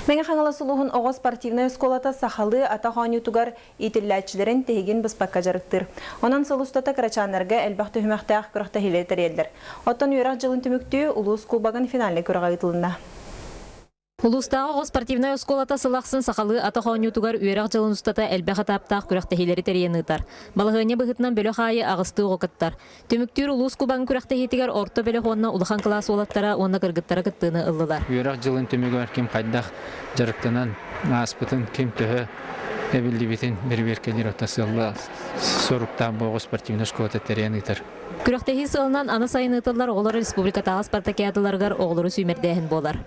Мэҥэ Хаҥалас улууһун оҕо спортивнай оскуолата сахалыы атах оонньуутугар иитиллээччилэрин тиһигин быспакка дьарыктыыр. Онон сыл устата кырачааннарга элбэх түһүмэхтээх күрэхтэһиилэри тэрийэллэр. Оттон үөрэх дьылын түмүктүү улуус кубогын финальнай күрэҕэ ыытылынна. Улуустааҕы оҕо спортивнай оскуолата сыл ахсын сахалыы атах оонньуутугар үөрэх дьылын устата элбэх этаптаах күрэхтэһиилэри тэрийэн ыытар. Балаһыанньа быһыытынан бөлөх аайы аҕыстыы оҕо кыттар. Түмүктүүр улуус кубогын күрэхтэһиитигэр орто бөлөх уонна улахан кылаас уолаттара уонна кыргыттара кыттыыны ыллылар. Үөрэх дьылын түмүгэр ким хайдах дьарыктанан ааспытын, ким төһө эбиллибитин бэрэбиэркэлиир оттон сыалла соруктаах буоҕу спортивнай школата тэрийэн ыытар. Күрэхтэһии сыалынан аны сайын ыытыллар оҕолор республикатааҕы спартакиадаларыгар оҕолору сүүмэрдээһин буолар.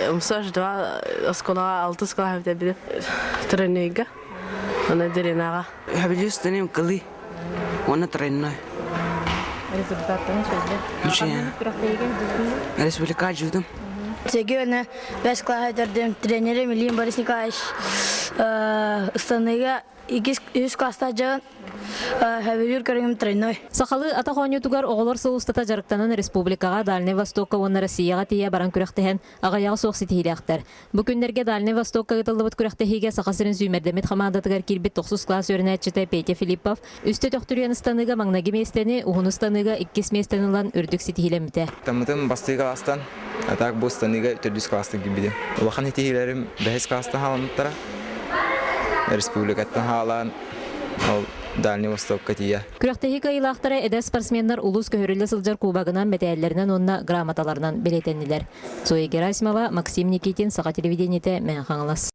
Умсаш два осколаға алтыс класс били тренерга, она Деренаға. Хабилюс тенем кылы, уонна тройной. Результаттарын сөйле. Республика жудым. Сегөне бес класс дердем тренерим Ильин Борис Николаевич ыстаныыга үс класста жагын Хэбилүүр көрүҥүм тройной. Сахалыы атах оонньуутугар оҕолор сыл устата дьарыктанан республикаҕа, Дальнай Востокка уонна Россияҕа тиийэ баран күрэхтэһэн аҕыйаҕа суох ситиһиилээхтэр. Бу күннэргэ Дальнай Востокка ыытыллыбыт күрэхтэһиигэ Саха сирин сүүмэрдэммит хамаандатыгар киирбит тохсус кылаас үөрэнээччитэ Петя Филиппов үстэ төхтүрүйэн ыстаныыга маҥнайгы миэстэни, уһун ыстаныыга иккис миэстэни ылан үрдүк ситиһиилэммитэ. Таммытым бастыы кылаастан, а так бу ыстаныыга төрдүс кылаастан киирбитим. Улахан ситиһиилэрим бэһис кылаастан хаалыммыттара. Республикаттан хаалаан ол Дальний Востокка тиийэ. Күрэхтэһии кыайыылаахтара эдэр спортсменнар улуус көһөрүллэ сылдьар кубогынан, мэтээллэринэн уонна грамоталарынан бэлиэтэннилэр. Зоя Герасимова, Максим Никитин, Саха телевидениетэ, Мэҥэ Хаҥалас.